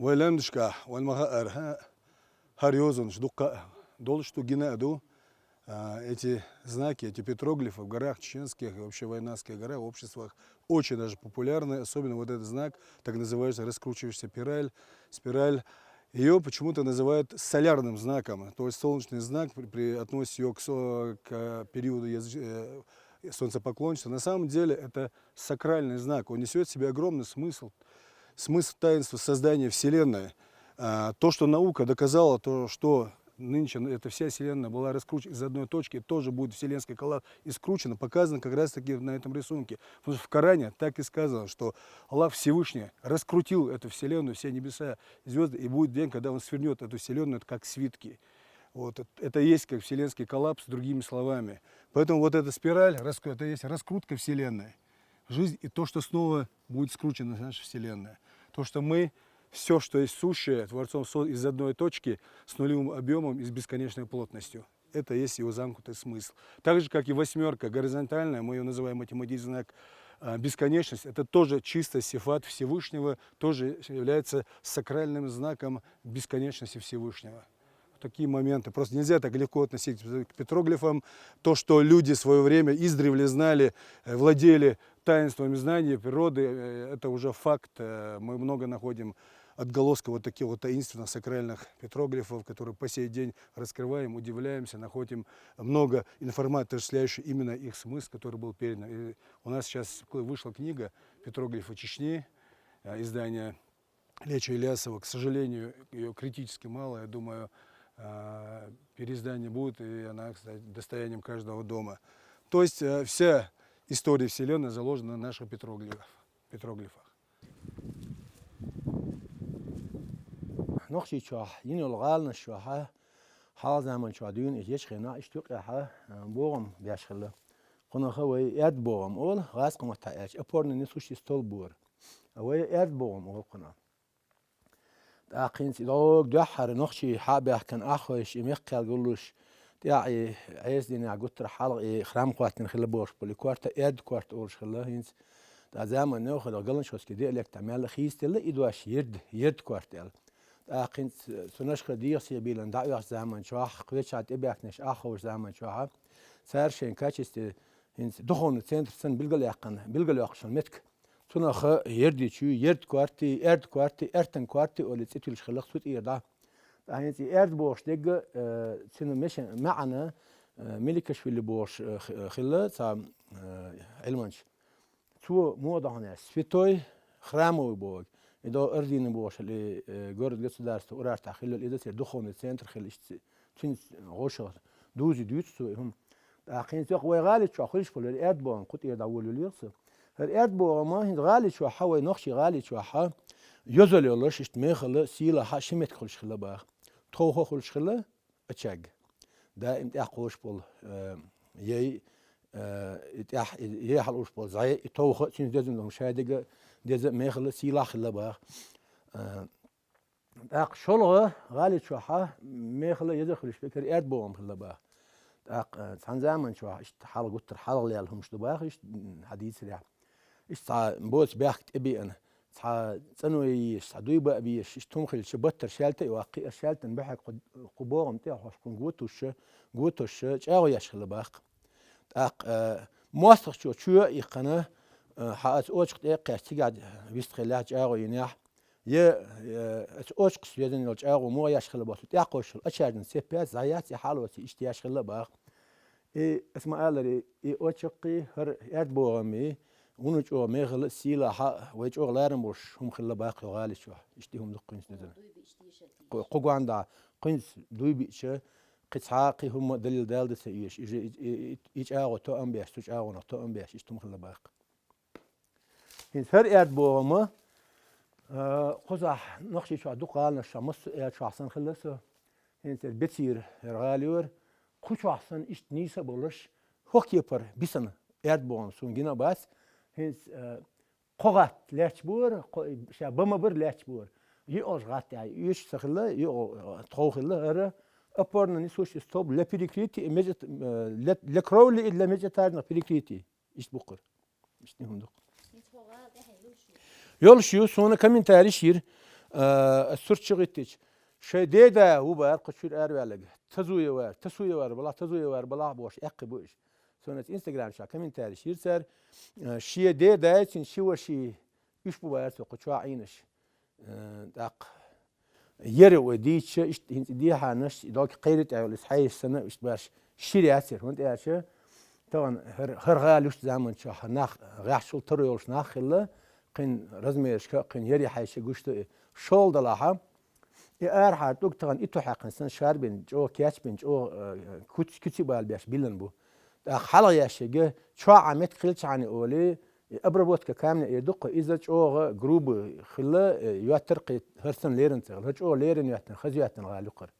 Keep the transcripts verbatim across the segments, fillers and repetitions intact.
Вай лам дишка, вай маха арха, хар йозунаш дукха долаш ду, гина ду. А, эти знаки, эти петроглифы в горах чеченских и вообще в айнацких горах, обществах очень даже популярны. Особенно вот этот знак, так называющийся раскручивающаяся спираль, спираль. Ее почему-то называют солярным знаком. То есть солнечный знак при, при, относится ее к, со- к периоду языч- э, солнцепоклонничества. На самом деле это сакральный знак. Он несет в себе огромный смысл. Смысл таинства создания Вселенной. А, то, что наука доказала, то, что нынче эта вся Вселенная была раскручена из одной точки, тоже будет вселенский коллапс исключено, показано как раз-таки на этом рисунке. Потому что в Коране так и сказано, что Аллах Всевышний раскрутил эту Вселенную, все небеса, звезды, и будет день, когда Он свернет эту Вселенную как свитки. Вот. Это и есть как вселенский коллапс, другими словами. Поэтому вот эта спираль, это есть раскрутка Вселенной. Жизнь и то, что снова будет скручено, наша Вселенная. То, что мы, все, что есть сущее, Творцом создан из одной точки, с нулевым объемом и с бесконечной плотностью. Это есть его замкнутый смысл. Так же, как и восьмерка горизонтальная, мы ее называем математический знак, а, бесконечность. Это тоже чисто сифат Всевышнего, тоже является сакральным знаком бесконечности Всевышнего. Такие моменты. Просто нельзя так легко относиться к петроглифам. То, что люди в свое время издревле знали, э, владели таинствами знания природы, э, это уже факт. Э, мы много находим отголосков вот таких вот таинственных сакральных петроглифов, которые по сей день раскрываем, удивляемся, находим много информации, отождествляющей именно их смысл, который был передан. И у нас сейчас вышла книга «Петроглифы Чечни», э, издание Леча Ильясова. К сожалению, ее критически мало. Я думаю, а, переиздание будет, и она станет достоянием каждого дома. То есть э, вся история Вселенной заложена на наших петроглифах. петроглифах. Нохчийчохь йина йолу гӀаланаш чохь хьалха заманчохь дуьйна иза ечу хенахь иштта юкъехь богӀам беш хилла. Кхунах вай аьрда богӀам олу, гӀазкхийн маттахь аьлча, опорно-несущий столб бора. Вай аьрда богӀам олу кхунах. ТӀаккха хӀинца и догӀу дуьххьара нохчий хьа а баьхкина, аххойш и мехкал гуллуш, тӀаьхьа и Ӏеса дийнахь гуттара хьалха и храм хӀоттийна хилла бохуш болу и корта аьрда корта олуш хилла хӀинца. Ткъа заман невхале Галанчхойский диалектехь мел хийцаделла и дош ерда, ерда корта аьлла. ТӀаккха хӀинца цу нашха дехьа-сехьа бийлина дӀаоьхучу заман чохь, кхечахьа тӀебаьхкинарш ахховчу заман чохь, цара шайн качестве хӀинца духовный центр санна билгалъяьккхина, билгалйоккхуш йолу меттиг. Цунах ердичуьй, ерда корти, аьрда корти, аьртан корти олий цӀе туьллуш хилла цу тӀера дӀа. Ткъа хӀинца и аьрда бохуш дерг, э, цуьнан мешан маьӀна, э, Меликашвили бохуш, э, хи-, э, хилла цхьа, э, Ӏилманча. Цо муха дохьуна аьлча, святой, храмовый боху. И до Ордина бохуш хилла, э, город-государство Урартахь хилла, иза церан духовный центр хилла, иштта цуьнца гӀошах дуьзий дуьйцу цо и хӀума. ТӀаккха хӀинца вай гӀали чохь хуьлуш болу, аьрда бохам кху тӀера дӀаволавелла со. ХӀара аьрда бохам хӀинца гӀали чохь, вай нохчий гӀали чохь, йозалла йолуш, иштта мехала, сийлахьа ши меттиг хуьлуш хилла баха. Тховха хуьлуш хилла, очаг. Даим тӀехь кхочуш болу, э, яй, э, и тӀехь, и яй хьалуш болу зӀе, и товха, цуьнца дезна долу шадерг а деза а мехала, сийлахь хилла баха. Э, ТӀаккха шолгӀа гӀали чохь мехала еза хуьлуш бекара аьрда бохам хилла баха. ТӀаккха, э, цхьана заман чохь иштта хьалха гуттар хьалха лелла хӀумаш ду баха, иштта, м, хьан дийцарехь. Иштта цхьа боцу бехк тӀебеана, цхьа цӀано езаш, цхьа дуй баа безаш, иштта хӀума хилча, баттара шаьлта а йоккхий, аса шаьлтан баьхьаг кху, кху бохам тӀе а хьош, кхунна готуш, готуш, чӀагӀо еш хилла баха. ТӀаккха, э, мостагӀчо чоь а иккхина, э, хьан аса очакх тӀе а кхаьчча, цигахь вист хиллехь, чӀагӀо йинехь, я, э, аса очакхаш везан йолу чӀагӀо муха еш хилла боху, тӀехь кхочуш йолу очажна цепь яц, зӀе яц, и хьалоций иштта еш хилла баха. И аса ма-аллара, и очакхий, хӀара аьрда бохамий, вуно чӀогӀа мехала а, сийлахьа а, вай чӀогӀа ларам болуш хӀума хилла баха кху гӀали чохь. Иштта и хӀума ду кхуьнца деза. Кху, кху гондахь кхуьнца дуй биъча, кхин цхьа а кхин хӀума далил дала дан ца оьшу. И же и, и, и, и чӀагӀо тоам беш, цу чӀагӀонах тоам беш, иштта хӀума хилла баха. ХӀинца хӀара аьрда бохама, а, кхузахь Нохчийчохь дукха гӀаланаш чохь, массо а аьрда чохь санна хилла со. ХӀинца хӀара Бецира хӀара гӀала яра. Кху чохь санна иштта нийса а болуш, хӀокху кепара бисана аьрда бохам суна гина а бац. ХӀинца, а, кхо гӀатта лаьтташ бора, кхо, ша бан ма бара лаьтташ бора. ЙоьалгӀа гӀатта тӀехь оьшуш ца хилла, йоьалгӀа тхов хилла, хӀара опорно-несущий столб для перекрытий и межэт-, э, для, для кровли и для межэтажных перекрытий. Иштта бу кхуьра. Иштта хӀума ду. Йолуш ю, суна комментарийш йира. А, ас сурт чу гӀиттича, шоай деда ву бара кху чуьра араваьлларг. Тазуевар, Тасуевар балахь, Тазуевар балахь бохуш, аьккхий бу уьш. Суна аса Instagram чохь комментарий йира цара. А, шен дедай, цуьнан ши ваши, уьш бу бара цо кху чохь Ӏийнарш. Э, тӀаккха яра вай дийцича, иштта хӀинца и дехьанаш, и дог кхайритта йолу иза хьаьжча санна, иштта баш шира яцара, хӀунда аьлча тахана хӀара, хӀара гӀала юьсту заманчохь нах, гӀаьхчул таро йолуш нах хилла, кхин размерашка, кхин яре хьаьжча гуш ду и. ШолгӀа делахь, и арахьара тӀулг тахана и ту хьаькхна санна шарбина, чӀогӀа кечбина, чӀогӀа, э, куц-, куьци бала беш биллина бу. ТӀаккха хьалха еш ерг, чохь а меттиг хилчахьана олий, и обработка камня эр ду-кх, иза чӀогӀа грубый хилла, э, йоьттар кхин хӀара санна леррина ца хилла. ХӀара чӀогӀа леррина йоьттина, хаза йоьттина гӀала ю-кх хӀара.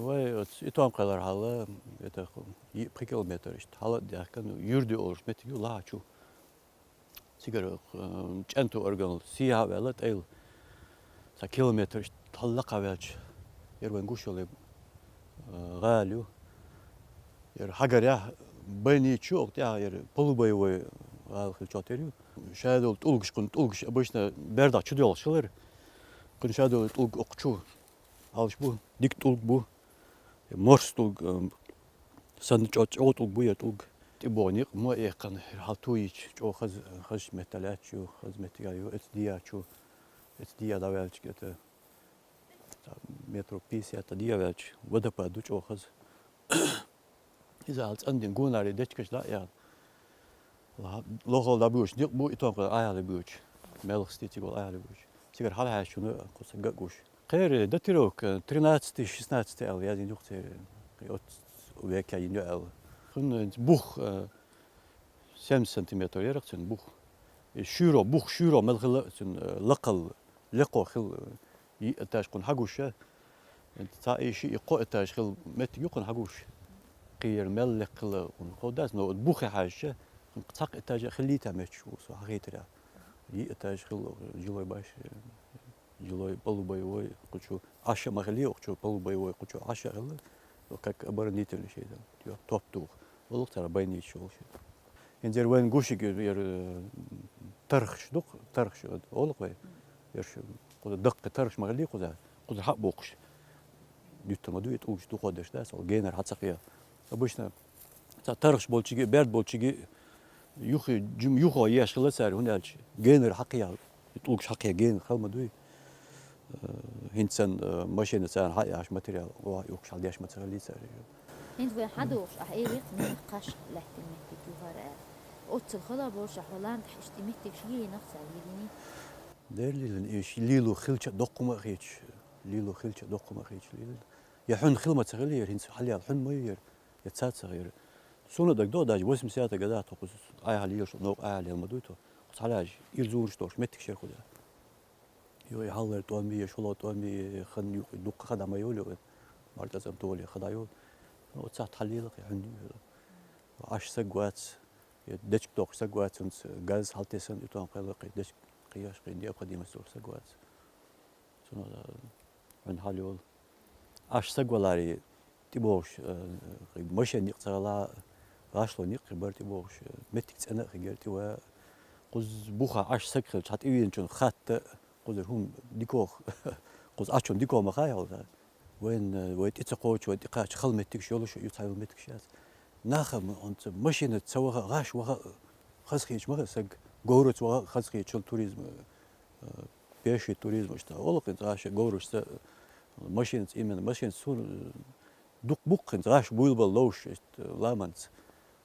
Вай оцу Итон-Кхелара хьалха, это, йиъ-пхи километр иштта хьала а даьхкина, Юрди олуш меттиг ю лахьа чу. Цигара, э, ЧӀенту органал сехьа а ваьлла, тӀайла цхьа километр иштта хьаллакхаваьлча, яра вайн гуш йолу, э, гӀала ю. Яра хьагарехь, бойница ю, оха тӀехь яра полубоевой гӀала хилчохь тера ю. Шадолу тӀулгаш, кхуьнан тӀулгаш обычно бердах чу доьлхуш хилар. Кхуьнан шадолу тӀулг окху чу Ӏалаш бу, дика тӀулг бу, морс тӀулг, э, санна чӀо-, чӀогӀа тӀулг бу яра тӀулг. ТӀебогӀу некъ мо эккхана, хьал ту йича, чӀогӀа хаза, хазачу метта лаьтташ ю, хаза меттиг а ю, эца дийа чу, эца дийа дӀаваьлча, это, метров пятьдесят дӀаваьлча, водопад ду чӀогӀа хаза. Иза хьал цӀандина гонаре дечкаш дӀа а яхна. Лохал дӀабуьйлуш некъ бу, Итон-Кхел Ӏаьхьа буьйлуш. Мелхасти цига волу Ӏаьхьа буьйлуш. Цигара хьалахьаьжча, хӀуна кхуза гаг гуш. Кхеран датировка тринадцатый, шестнадцатый аьлла яздина ю-кх церан. Оццу векьа йина ю аьлла. Кхуьнан бух, э, семьдесят сантиметр яра-кх цуьнан бух. И шуьйро, бух шуьйро мел хилла цуьнан, э, лакхал, лекхо хилла, э, йиъ этаж кхунна хьагуш. Цхьа и шиъ, и кхо этаж хилла меттиг ю кхунна хьагуш. Кхера мел лекха хилла кхунна хов дац, но бухе хьаьжча, цхьаккха этаж а хиллийта меттиг ву со хьахийтарехь. Йиъ этаж хилла жилой баш, жилой полубоевой, кху чу Ӏаш а ма хиллий, кху чу полубоевой, кху чу Ӏаш а хилла, как оборонительный шен, топ туху. Олу-кх цара бойница йолуш. ХӀинца яра вайн гушиг яра, э, тархаш ду-кх, тархаш олу-кх вай. Яра шу кхуза даккхий тархаш ма хиллий кхуза, кхуза хьа а боккхуш. Дуьтур ма ду и тӀулгаш дукха деш дац, ол генара хьа ца кхиа. Обычно цхьа тархаш болчиге, берд болчиге, юххе, жим-, юххо еш хилла цара, хӀунда аьлча генара хьа кхиа, и тӀулгаш хьа кхиа гена хала ма дуй. Э, хӀинца санна, э, машина царна хьа а яхьаш материал, оха юхкуш хьал деш ма ца хилли цара. ХӀинца вай хьан дохуш, ахьа элира-кх, муьлхха кхаш лаьттина меттиг ю хӀара аьлла. Оццул хала а болуш, ахьа хӀокху лаамехь иштта и меттиг ши йинах цара лелийний? Дера лелийна, и ши лело хилча а доккха хӀума а хеташ, лело хилча а доккха хӀума а хеташ лелийна. Я хьуьнан хила ма ца хилира, хӀинца хьалаяьлла хьуьнан ма ю яра, я цаца хилира. Суна дагадогӀу, даже восьмидесятых годах тхо кхуза Ӏаьхьа лелаш, новкъа Ӏаьхьа лела ма дуй тхо. Кхуза хьалаяьлча, ирзонаш долуш меттигаш яра кхуза. Йо, и хьалхара тӀом бе, шолгӀа тӀом бе, хан юкъа дуккха хада ма йолу, маркӀазан толи хада йолу. Оццахь тхьаллелакх, и хьуьнан Ӏаш саг вац, я дечка доккхуш саг вац, хӀинца газ хьалтесна, и тӀом кхелла, кхин дечка кхиеш, кхин необходимость долуш саг вац. Цунах, э, хьуьнан хьал йолу. Ӏаш саг валаре, тӀебогӀуш, э, кхин машен некъ ца хилла, гӀашло некъ кхин бара тӀебогӀуш, э, меттиг цӀена а кхин гера тӀе ва. Кхуза бухахь Ӏаш саг хилча, хьан тӀевеанчунна хатта, кхузара хӀума дикох, кхуза Ӏачунна дикох ма хаьа хьуна. Вайн, э, вай тӀе ца кхочу, вай тӀе кхача хала меттигаш йолуш а ю, цхьа йолу меттигаш яц. Наха ма, онца машинаца ца ваха а, гӀаш ваха а хазахеташ ма хила саг, говраца ваха а хазахеташ хила туризм, э, пеший туризм, иштта олу-кх хӀинца гӀаш а говрашца, машинаца, именно машинаца суна, э, дукха бу-кх хӀинца гӀаш буьйлабала ловш, иштта ламанца.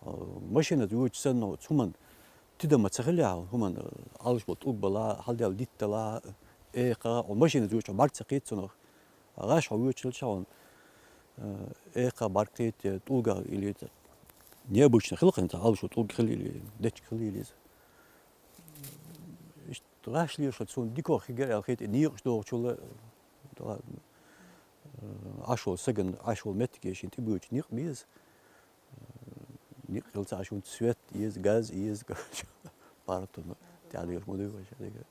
Э, машинаца воьдуш санна, оцу хӀуманна тидам ма ца хилла, хӀуманна, э, Ӏалаш болу тӀулг бала, хьалдел дитт дала, экха, оцу машинаца воьдуш бӀаьрг ца кхета цунах. ГӀаш хьо воьдуш хилча хьуна, э, экха бӀаьрг кхета, тӀулгах или необычно хила хӀинца, Ӏалашо тӀулг хила или, дечка хила или иза. Иштта гӀаш лелаш хилча суна дикох хир гира аьлла хета, и некъаш догӀучул а, Ӏаш вола сагана, Ӏаш вола меттиге шийна тӀебоагӀача никъ беза. Никъ хилча, Ӏаш вон свет еза, газ еза, короче, пару тонн. Тяга ма дуй ваша, дика.